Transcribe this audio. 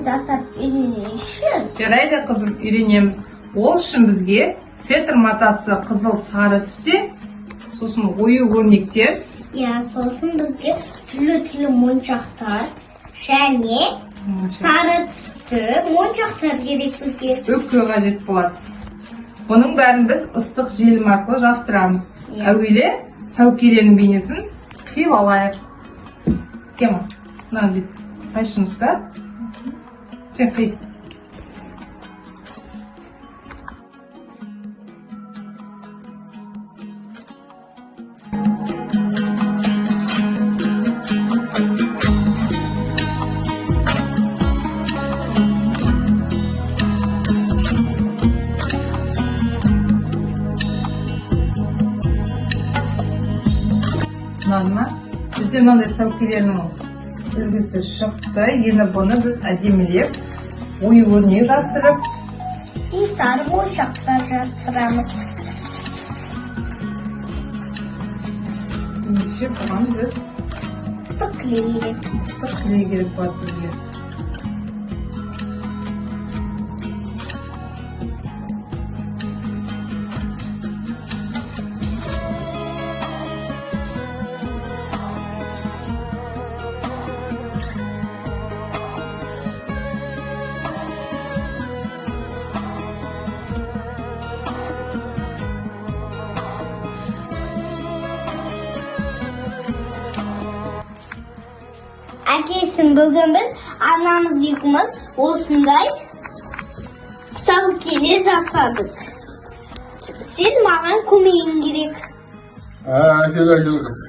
Жасап үйренейікші. Жарайды, қызым, үйренеміз. Ол үшін бізге фетр матасы қызыл, сары түсте, сосын ою өрнектер. Иә, сосын бізге түрлі-түрлі моншақтар және сары түсті моншақтар керек бізге. Үкі қажет болады. Бұның бәрін біз ыстық желім арқылы жабыстырамыз. Иә. Әуелі сәукеленің бейнесін қиып алайық. Кема, мынаны бүйтіп қайшыны ұста, сен қи. Ұнады ма? Бізде мынандай сәукеленің үлгісі шықты. Енді бұны біз әдемілеп ою өрнек жабыстырып И сары моншақтар жабыстырамыз. Ендеше бұған біз Ыстық клей керек. ыстық клей керек болады бізге. Әкесін, бүгін біз анамыз екеуміз осындай сәукеле жасадық. Сен маған көмегің керек. Әкел, әкел, қыз.